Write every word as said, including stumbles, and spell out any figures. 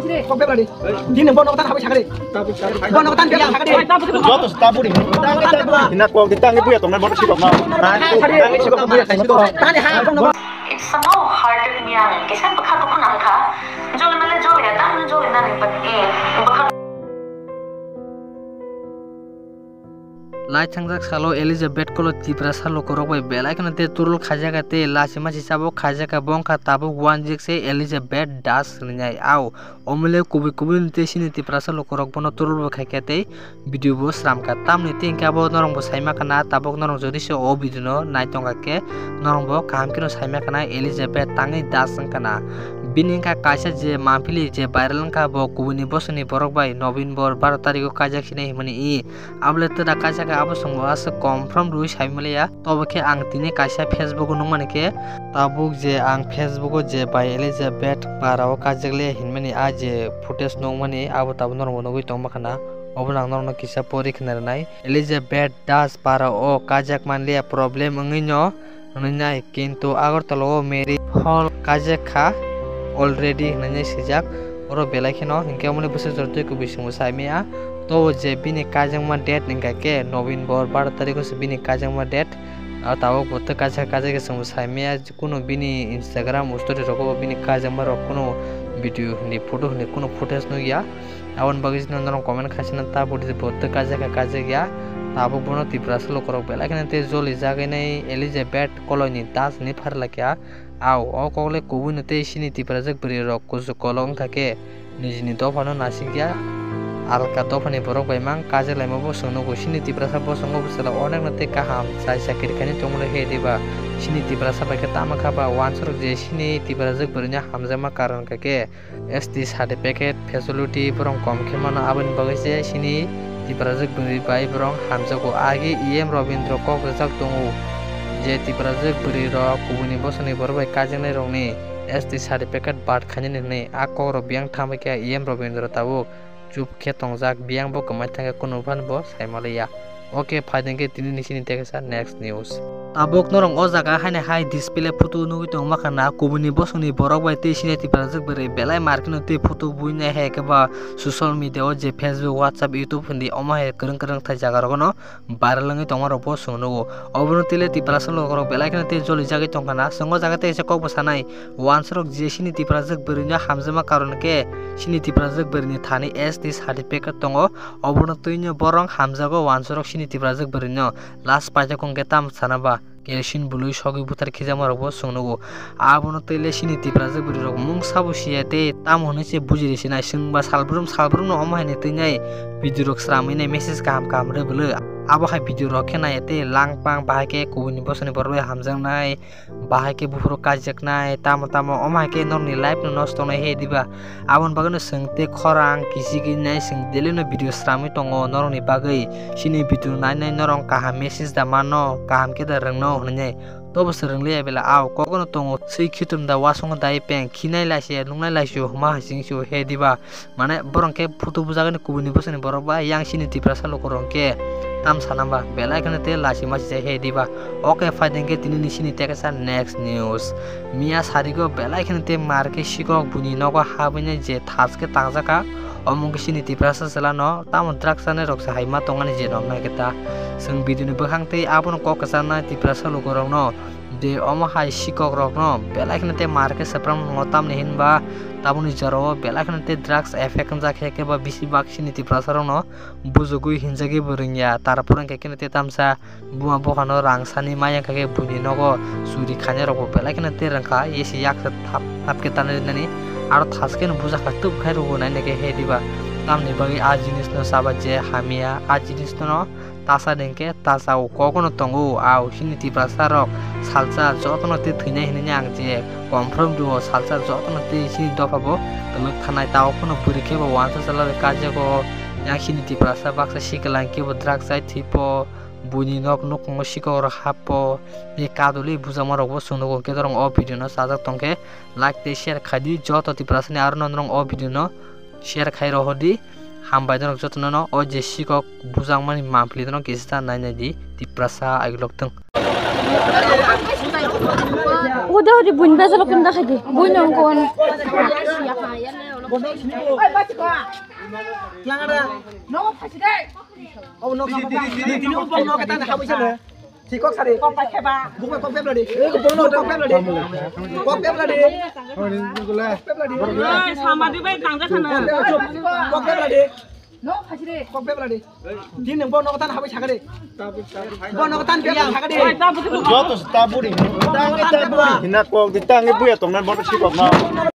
Kok bebra di. Di nang bono tan habai sakari. Bono tan biya sakari. Joto taburi. Hina kok di tangi buya tong bono sikok ma. Tangi sikok buya tangi sikok. Tani ha bono. It's somehow hearted me ang kisa bwkha dukhu nang kha. Joli male joli ya, tamo joli nani but eh bwkha. Lai thangjak salo Elizabeth Kolo Tiprasa lukurok bai belai kheno tei turul khaijak tei lachima si chabuk khaijak, bo wngkha tabuk wanjik se Elizabeth Das hwnwi nai. Au, omole kubui kubui tei sini Tiprasa lukurok bono turul bo khaikha tei video bo sramkha. Tamni tei hwnkhe abo norok bo saima khana, tabuk norok jodi se o video no nai tongkha khe norok bo kaham kheno saima khana Elizabeth tangwi Das wngkhana. Bini wngkha kaisa je mampili je viral wngkha bo kubuni bosongni borok bai November baro tarikh o kaijak sinai hwnmani i. Abole twda kaisa khe abo chwngbo aswk confirm rwi sai maliya. Tobo khe ang tini kaisa Facebook o nukmani khe tabuk je ang Facebook o je bai Elizabeth para o kajak le hinmani a je footage nukmani abo tabuk norok bo nugwi tongma khana. Obo ang norokno kisa pori khna rwnai. Elizabeth Das para o kajak manliya problem wngwi no hwnwi nai, kintu Agartala o Mary Hall kajak kha already hwnwi nai swijak. Oro belai kheno hinkhe omoni bwswk jora twi kubui chwngbo sai maya. Tobo je bini kaijakma date wngkha khe November baro tarikh o se bini kaijakma date. Ah, tabuk bo tei kaisa kaisa khe chwngbo sai maya, kunu bini Instagram story rogo bo bini kaijakma rok kunu video hwnwi photo hwnwi kunu footage nukya. Aboni bagwi chwng norok comment khaisano ta budi bo tei kaijak kha kaijak ya. Tabuk bono Tiprasa lukurok belai kheno tei joli jagwi nai Elizabeth Koloini Das hwnwi pharlakya. Au, o kokle kubuino tei sini Tiprajak bwrwirok kuchuk kolok wngkha khe nijini dophano nasikya alka dophani borok bai mang kajak laima bo chwng nugo. Sini Tiprasa bosongo bwsala onekno tei kaham chai chakri khainwi tongmani he diba? Sini Tiprasa bai khe tamo kha ba wansarok je sini Tiprajak bwrwino hamjakma karon kha khe S T certificate facility borok kom khe mano, aboni bagwi se sini Tiprajak bwrwi bai borok hamjago. Agi E M Robindra kok rijak tongo je Tiprajak bwrwi rok kubuni bosongni borok bai kaijaknai rokni S T certificate bat khainani hwnwi a kok rok biyang thambai khe E M Robindra tabuk chup khe tongjak, biyang bo kwmai thangkhe kunu phano bo sai maliya. Oke, phaideng khe tini ni sini teksa next news. Tabuk norok o jaga haino hai display photo nugwi tongo, ma khana kubuni bosongni borok bai tei sini Tiprajak bwrwi belai markeno tei photo buinai hai khe ba social media o je Facebook, WhatsApp, YouTube hindi omo hai kwrwng kwrwng thai jaga rogono viral wngwi tongma rok bo chwng nugo. Obono tei le Tiprasa lukurok belai kheno tei joli jagwi tongkha na. Chwng o jaga tei kaisa kok bo sanai, wansarok je sini Tiprajak bwrwino hamjakma karon khe sini Tiprajak bwrwini thani S T certificate tongo. Obono twino borok hamjago wansarok sini Tiprajak bwrwino. Last paithak hwnkhe tamo sana ba kerosene bului sogwi buthar khijakma rokbo chwng nugo. Abono tei le sini Tiprajak bwrwi rok mungsa bo siya tei tamo hwnwi se buji rw sinai. Chwng ba salbrum salbrum no omo hai ni twi nai video rok sramwi nai message kaham kaham rw bwlwi. Abo hai video rok khe nai tei lang pang bahai khe kubuni bosongni borok bai hamjaknai, bahai khe buphuru kaijaknai, tamo tamo omo hai khe norokni life no nosto wngnai he diba? Aboni bagwino chwng tei khorang kichigwi nai chwng daily no video sramwi tongo norokni bagwi. Chini video nai nai norok kaham message da mano, kaham khe da rwngno hwnwi nai. Tobo se rwngliya bela, a o kogono tongo, swi khitum da wasongo dai peng, khinai laise, nungnai laisio, huma hai sing sio he diba? Mane borok khe photo bujagani kubuni bosongni borok ba yang sini Tiprasa lukurok khe tam sana ba belai kheno tei lachi machi jai he diba? Oke, phaideng khe tini ni sini teksa next news. Miya sarigo belai kheno tei mar khe sikok buini nogo habwini je thas khe tangjak kha. Omo wngkhe sini Tiprasa chwla no tamo drugs chanai rok se hai ma tongmani je nok nai khe ta. Chwng video ni bwkhang tei abono kok kwcharnai Tiprasa lukurok no je omo hai sikok rok no belai kheno tei mar khe swpram tongo, tamni hinba tabukni jora o belai kheno tei drugs effect wngjak khe khe ba bisi bak sini Tiprasa rok no bujugwi hinjagwi bo rwngya. Tarpor hwnkhe khe tei tamsa buma buphano rang sani ma yang kha khe buini nogo churi khainai rokbo belai kheno tei rwngkha, esi yaksa thap thap khe tanwi rwnani aro thas kheno bujakha twb khai rwgo nainai khe he diba? Tamni bagwi a jinis no chaba je hamya, a jinis no tasa de hwnkhe tasa o kogono tongo. A o chini Tiprasa rok salsa jotono tei thwinai hinwi ang je confirm rwo, salsa jotono tei chini dopha bo twlwk thanai, tao phano bwrwi khe bo wansa chala bai kaijago. Yang chini Tiprasa baksa sikla hwnkhe bo drugs chai thwipo, buini nok nukhungo sikok rok happo, tei kadulwi bujakma rokbo chwng nugo. Hwnkhe norok o video no chajak tongkhe like tei share khai di, joto Tiprasa ni aro no norok o video no share khai rohor di. Hambai norok jotono no, o je sikok bujakmani mampli no kisa nai nai di, Tiprasa aigulok tong. Udah udah bunyi bahasa lo kunda kaji. Bunyi nongkon. Sikok sari. Kok bai kheba. Bukma kok bebla di. Kok bebla di. Kok bebla di. Samadi bai tangja khana. Kok bebla di. No, phasire. Kok bebla di. Din nang bo nogo tan habai sakade. Bo nogo tan bebla sakade. Joto taburi. Tangi taburi. Hina kok di tangi buya tongnan bono sikok na.